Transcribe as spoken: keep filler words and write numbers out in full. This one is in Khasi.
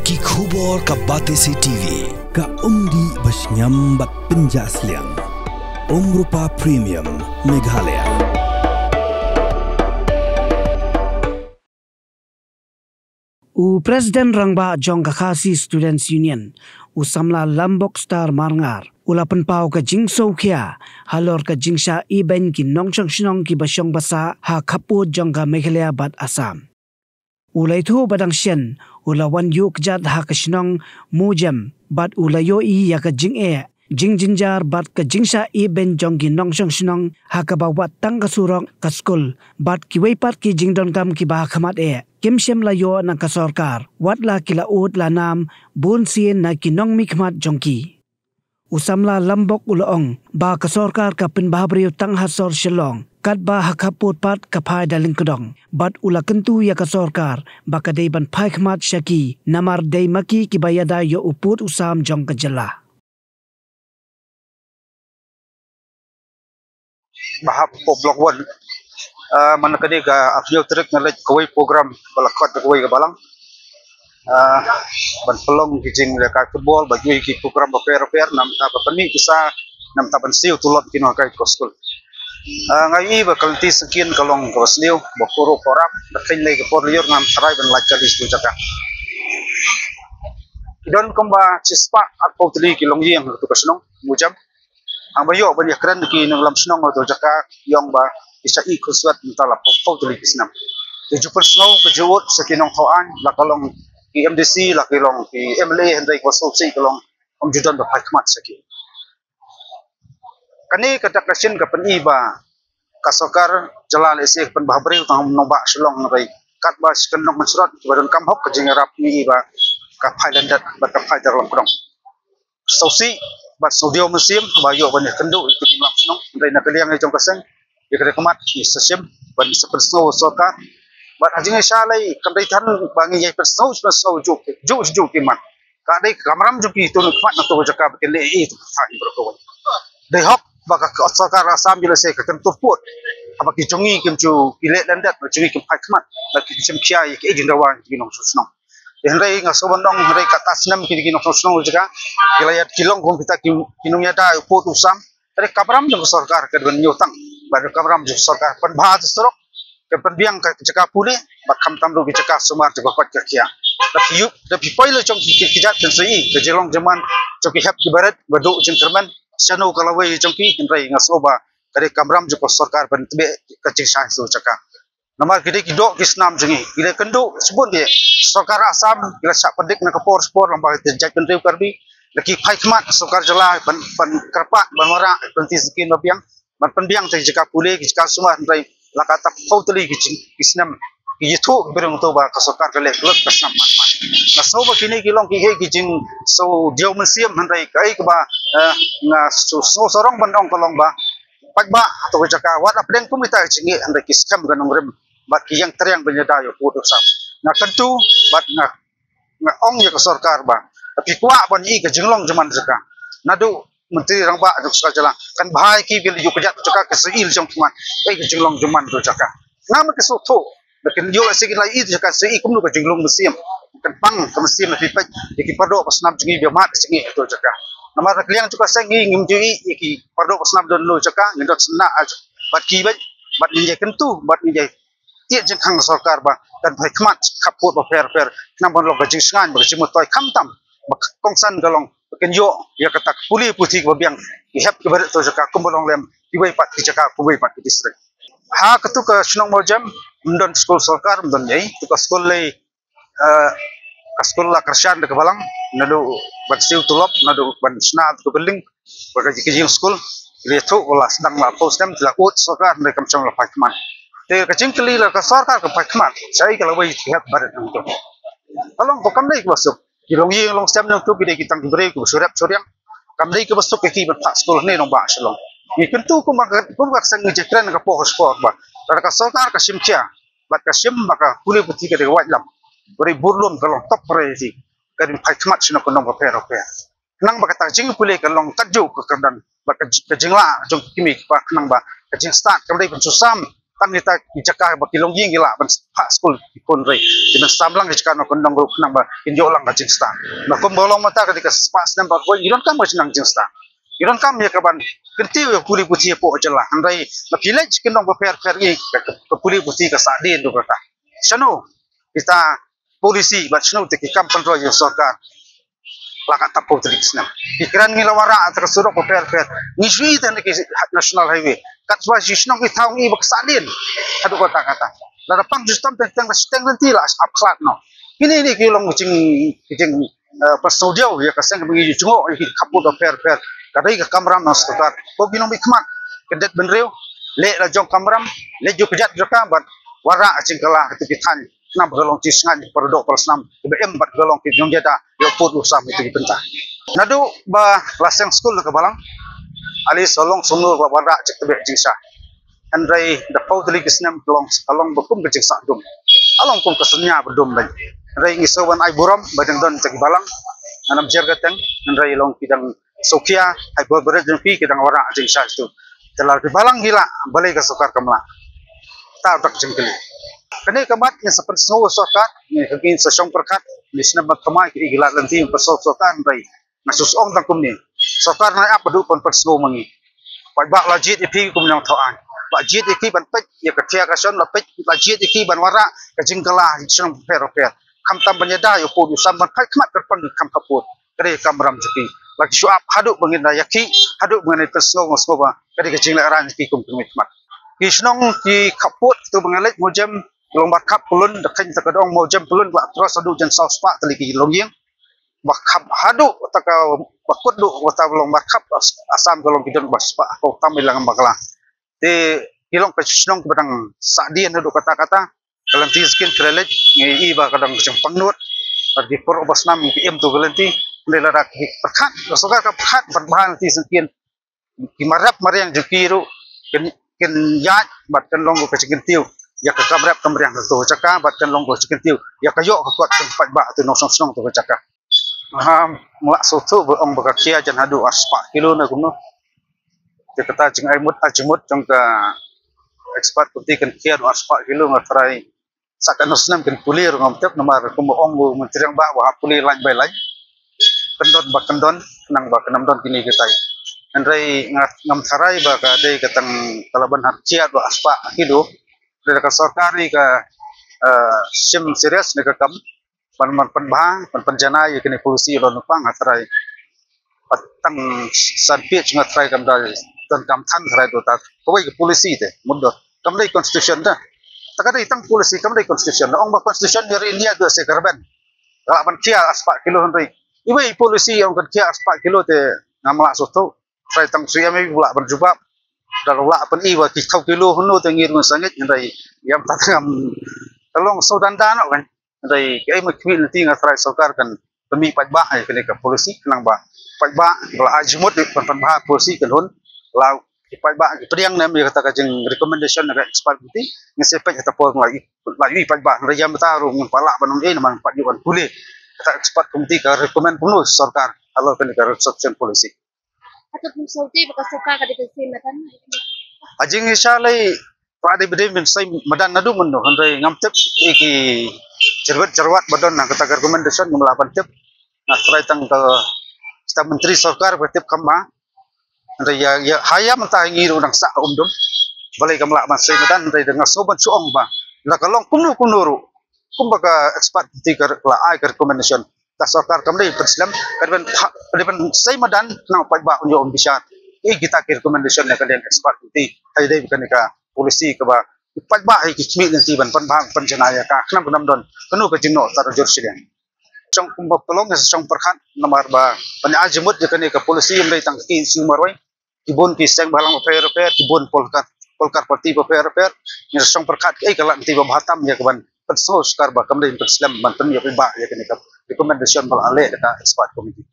Ki khubor ka Batesi T V. Ka umdih ba shngiam bad pynjah sliang. Umrupa Premium Meghalaya. U President Rangbah jong ka Khasi Students Union, u samla Lambok Star Marngar, u la pynpaw ka jingsngewkhia halor ka jingshah ibeiñ ki nongshong shnong kiba shong basa ha khappud jong ka Meghalaya bad Assam. U la ïathuh ba dang shen u la wan ïuh kjat ha ka shnong Mawjem bad u la ïohi ïa ka jingeh, jingjynjar bad ka jingshah ibeiñ jong ki nongshong shnong ha kaba wat tang ka surok, ka skul bad kiwei pat ki jingdonkam kiba ha khmat eh kim shym la ïoh na ka sorkar, wat la ki la ud la nam bun sien na ki nongmihkhmat jong ki. U samla Lambok u la ong ba ka sorkar ka pynbhabriew tang ha sor Shillong, katba ha khappud pat ka phai da lyngkdong, bad u la kyntu ïa ka sorkar ba ka dei ban phai khmat sha ki, namar dei ma ki kiba ïada ïa u pud u sam jong ka jylla. Ba hap hapoh Block One. Ah, man la ka dei ka arphew tarik nga leit kawei program ba la khot da kawei ka balang. Ah, ban pynlong ki jingïalehkai football, ba ïohi ki program bapher bapher, namar ba pynmih pisa, namar ban siew tulop ki nonghikai ka skul. Ah, nga ïohi ba ka lynti syngkien ka long kaba sniew, ba khurup khuram, ba kheiñ lei ka por lyiur, ngam tharai ban lait kali sha uta u jaka. Ki don kumba shispah arphew tylli ki longïing ha katu ka shnong Mawjem. Haba ïoh ban ïakren ki nongïalam shnong ha uta u jaka, ki ong ba ki shah ïeh khuslai mynta la phew phew tylli ki snem. Te ju pynsngew, ka ju ud sha ki nongthaw aiñ, la ka long ki M D C, la ki long ki M L A, hynrei kaba sngewsih ka long ym ju don ba phai khmat sha ki. Kane ka dak ka shin ka pyni ba ka sorkar jylla lehse ka pynbhabriew tang ha nongbah Shillong, hynrei katba shi kyndong mynsyrot kiba donkam hok ka jingïarap, ngi i ba ka phai lyndet bad ka phai da lyngkdong. Sngewsih bad sngewdiaw mynsiem ba ïoh ban ïakynduh ïa ki nongïalam shnong, hynrei na ka liang jong ka seng, ïa ka dei ka mat ngi sa shim ban sa pynsngew sorkar. Bad ha jingïaishah lei kam dei tang ba ngi ïa pynsngew, pynsngew juh juh juh ki mat. Ka dei ka kamram jong ki, to nang khmat na uta u jaka ba kin leh ei ei, to ka thaiñ baroh kawei. Dei hok ba ka, ka sorkar Assam ju lehse ka kyntur pud, haba ki jong ngi kim ju, ki leh lyndet, ba jong ngi kim phai khmat, ba ki shim khia ïa ki ei jingdawa ki nongshong shnong. Hynrei nga sngewbha ban ong, hynrei kata snem ki, ki nongshong shnong jaka ki la ïa, ki long kum kita ki, ki nongïada ïa u pud u sam. Ka dei ka kamram jong ka sorkar ka dei ban ñiew tang, bad ka kamram jong ka sorkar pynbha ïa ka surok, ka pynbiang ka jaka pule, bad khamtam ruh ki jaka sumar jaka koit ka khiah. Da phi ïuh, da phi poi la jong ki, ki, ki jait pynshoi, ka jinglong jingman jong ki hep ki barit ba duh jingkyrmen, shano ka lawei jong ki, hynrei nga sngewbha ka dei ka kamram jong ka sorkar ban tbeh ka jingshai sha uta u jaka. Namar ki dei ki doh ki snam jong ngi, ki dei kynduh shibun de. Sorkar Assam ki la shah pyndik na ka por sha por lyngba ka jait bynriew Karbi. La ki phai khmat sorkar jylla ban, ban kyrpad, ban wanrah ka lynti syngkien ba biang, ban pynbiang ïa ki jaka pule, ki jaka sumar, hynrei la katta phew tylli ki jing, ki snem ki ïathuh ki briew to ba ka sorkar ka leh klet ka snam man man. Nga sngew ba kine ki long ki, ki jingsngewdiaw mynsiem, hynrei kaei kaba, eh, nga sngew, sngew sarong ban ong ka long ba paidbah ha uta u jaka wat la pdeng kum kita ki jingeh, hynrei ki skhem ka nongrim bad ki ïeng tyrhiang ban ïada ïa u pud u sam. Nga kyntu bad nga, nga ong ïa ka sorkar ba phi kwah ban ïohi ka jinglong jingman jaka, naduh Myntri Rangbah jong ka sorkar jylla, kan bha ïa ki, ki la ïuh kjat jaka, ka sngewsih jong ki mat, eh, ka jinglong jingman jong jaka. Nga ma ki sngewthuh ba kin ïoh lehse ki la ïohi jaka, sngewsih kumno ka jinglong mynsiem. Kan pang ka mynsiem na phi peit ïa ki pardoh pasnam jong ngi ba mad jingeh ha uta u jaka. Namar na ka liang jong ka seng ngi ngim ju ïohi ïa ki pardoh pasnam don ha uta u jaka, ngin don sngewbha bad ki bad, bad ngin ïa kyntu bad ngin ïa tied jingkhang sorkar ba kan phai khmat khappud bapher bapher, khnang ban long ka jingshngaiñ bad ka jingmyntoi, khamtam ba ka kongsan ka long ba kin ïoh ïa kata ka pule puthi kaba biang, ki hep ki barit ha uta u jaka kumba long lem kiwei pat ki jaka, kiwei pat ki district. Ha katu ka shnong Mawjem ym don skul sorkar, ym don ei ei. Katu ka skul lei, eh, ka skul la kyrshan da ka balang, naduh ban siew tulop, naduh ban shna ka building, bad ka, ka jingskul. Ki la ïathuh ba la sdang la phew snem, ki la ud sorkar, hynrei kam shym la phai khmat. Te ka jingkylli, la ka sorkar ka phai khmat shaei ka lawei, ki hep barit hangto? Ka long ko kam dei kaba suk. Ki longïing longsem nangtu ki dei ki tang ki briew kiba shu rep shu riang. Kam dei kaba suk ïa ki ban phah skul hangne nongbah Shillong. Ngi kyntu kumba ka, kumba ka seng ngi jekren ka por ka por ba lada ka sorkar ka shim khia bad ka shim ba ka pule puthi ka dei ka waitlam, ka dei burlum, ka long top priority, ka dei phai khmat sha ki nongkynnoh bapher bapher, khnang ba kata ka jingpule ka long katjuh ka kyrdan bad ka ji-, ka jinglah jong ki kmie ki kpa, khnang ba ka jingstad kam dei ban shu sam Tang kita ki jaka ba ki longïing ki lah ban phah skul ki khun, hynrei ki ban samlang ki jaka noh kyndong ruh khnang ba kin ïoh lang ka jingstad. Ba kumba long mynta ka dei ka spah snem ba kawei ngi donkam ka jingnang jingstad. Ngi donkam ïa ka ban kyntiew ïa ka pule puthi hapoh jylla, hynrei ba ki leit kyndong bapher bapher ngi ka, ka, ka pule puthi ka sahdien ruh kata. Shano kita policy bad shano te ki kam pynroi ïa sorkar la ka tapoh tylli ki snem. Ki kren ngi la wanrah ïa ka surok bapher bapher, ngi shu ïohi te na ki national highway, katba shu shnong ki thaw ngi ba ka sahdien haduh katta katta. Lada pang ju sdang teng teng la sdang lynti la ap khlad noh. Kine ne ki long ki jing, ki jing, eh, pynsngewdiaw ïa ka seng ba ngi ju jngoh ïa ki khappud bapher bapher. Ka dei ka kamram na sorkar, ko ki nongmihkhmat, ka dei ban riew leh la jong kamram, leh ju kjat jaka bad wanrah jingkylla ha kito ki thaiñ. Namar ba ka long jingsngewsih para doh para snam kiba im bad ka long ki jong jada ïa u pud u sam ïa ki bynta. Naduh ba la seng skul ka balang, ale shu long sumur ba wanrah jingtbit jingshisha. Hynrei da phew tylli ki snem ka long, ka long ba kum ka jingsahdum, ka long kum ka synñia ba dum beiñ. Hynrei ngi sngewbha ban ai burom ba dang don jong ki balang, ngan ym jer kyrteng, hynrei long ki dang sngewkhia, ai bor beret jong ki, ki dang wanrah jingshisha tu. Te lada ki balang ki lah, balei ka sorkar kam lah? Te uta ka jingkylli. Kane ka mat ngin sa pynsngew sorkar, ngin sa shong pyrkhat, ngin sa snem ban thymmai ki, ki lad lynti ban pynsngew sorkar, hynrei nga shu ong tang kumne. Sorkar nai ap haduh ban pynsngew ma ngi. Paidbah la jied ïa phi kum nongthaw aiñ, la jied ïa phi ban peit ïa ka khia ka shon, la peit, la jied ïa phi ban wanrah ka jingkylla ha ki shnong bapher bapher. Khamtam ban ïada ïa u pud u sam ban phai khmat kyrpang ki kham khappud. Ka dei ka kamram jong ki. La ki shu ap haduh ba ngin da ïakhih, haduh ba ngin da pynsngew, nga sngew ba ka dei ka jinglehrain jong ki kum ki nongmihkhmat. Ki shnong ki khappud, kito ba ngi leit Mawjem, Longbarkhap, Pyllun, da kheiñ ta ka dong Mawjem Pyllun, la tros haduh jan saw spah tylli ki longïing. Ba khap haduh ta ka, ba kut duh, ba ta Longbarkhap, Assam ka long ki don ba spah, ko tam i lang bakla. Te ki long ka shnong kaba dang sahdien haduh katta katta. Ka lynti skin khlem leit, ngi i ba ka dang jingpangnud. Bad ki pyrshah ba snam ngi im tu ka lynti. Hynrei lada ki pyrkhat, ka sorkar ka pyrkhat ban bha lynti skin. Ki marep mariang jong ki ruh kin, kin ïaid bad kan long ka jingkyntiew ïa ka kamrep kamriang ka to jaka, bad kan long ka jingkyntiew ïa ka ïoh ka kot jong paidbah tu nongshong shnong to jaka. Nga la sngewthuh ba ong ba ka khia jan haduh arspah kilo ne kumno. Te kata jingai mut ai jingmut jong ka expert committee kan khia haduh arspah kilo, nga tharai sa katno snem kin pule ruh ngam tip, namar kumba ong u Myntri Rangbah ba hap pule line by line, kyndon ba kyndon, khnang ba kan ym don kine kitai. Hynrei nga, ngam tharai ba ka dei ka tang ka la ban hap khia haduh arspah kilo. Hynrei ka sorkar ka, eh, shim serious ne ka kam ban, ban pynbha, ban pynjanai ïa kine policy lo nupang, nga tharai. Pat tang san page nga tharai kam da, tang kam than tharai do ta. Kawei ka policy te mut do, kam dei constitution da. Ta ka dei tang policy, kam dei constitution. Ong ba constitution ïa ri India do se ka rben. Ka lah ban khia arspah kilo, hynrei iwei policy ong kan khia arspah kilo te ngam lah sngewthuh. Tharai tang shu ïa me u lah ban jubab. Da u lah pyni ba ki thaw kilo hynno te ngi ruh ngi sangit, hynrei ïa mynta ngam, ka long shu dan dan noh kan. Hynrei kaei ma khmih lynti, nga tharai sorkar kan pynmih paidbah ïa kane ka policy, khnang ba paidbah ba la ai jingmut ban pynbha policy kan hun. La ki paidbah ki pdiang ne em ïa kata ka jing recommendation na ka expert committee, ngin sa peit ha ta por la i, la i paidbah. Hynrei ïa mynta ruh ngim pat lah ban ong ei namar ngim pat ïoh ban pule kata expert committee ka recommend kumno sorkar halor kane ka resorption policy. Hato phi sngewthuh ba ka sorkar ka dei ban sei madan? Ha jingshisha lei, ka dei ba dei ban sei madan naduh mynno, hynrei ngam tip ïa ki jyrwat jyrwat ba don na kata ka recommendation, ngam lah ban tip. Nga tharai tang ka, kita myntri sorkar ba tip kham bha. Hynrei ïa, ïa, ha ïa mynta ngi ruh dang sah um dum. Balei kam lah ban sei madan, hynrei da nga sngew ban shu ong ba la ka long kumno kumno ruh, kumba ka expert committee ka la ai ka recommendation, ka sorkar kam dei pynslem, ka dei ban pha-, ka dei ban sei madan, khnang paidbah un ïoh ban bishar ïa kita ki recommendation na ka liang expert committee. Hynrei dei kane ka policy kaba paidbah hi ki khmih lynti ban pynbha pynjanai ïa ka, khnang ba ym don kano ka jingnoh tar jur shiliang. Shong kumba pynlong ïa shong pyrkhat namar ba ban ai jingmut ïa kane ka policy ym dei tang ki issue marwei. Ki bun ki seng bhalang bapher bapher, ki bun pollitical, political party bapher bapher, ngin shong pyrkhat kaei ka lad lynti ba bha tam ïa ka ban pynsngew sorkar ba kam dei pynslem ban pynïoh paidbah ïa kane ka recommendation ba la leh da ka expert committee.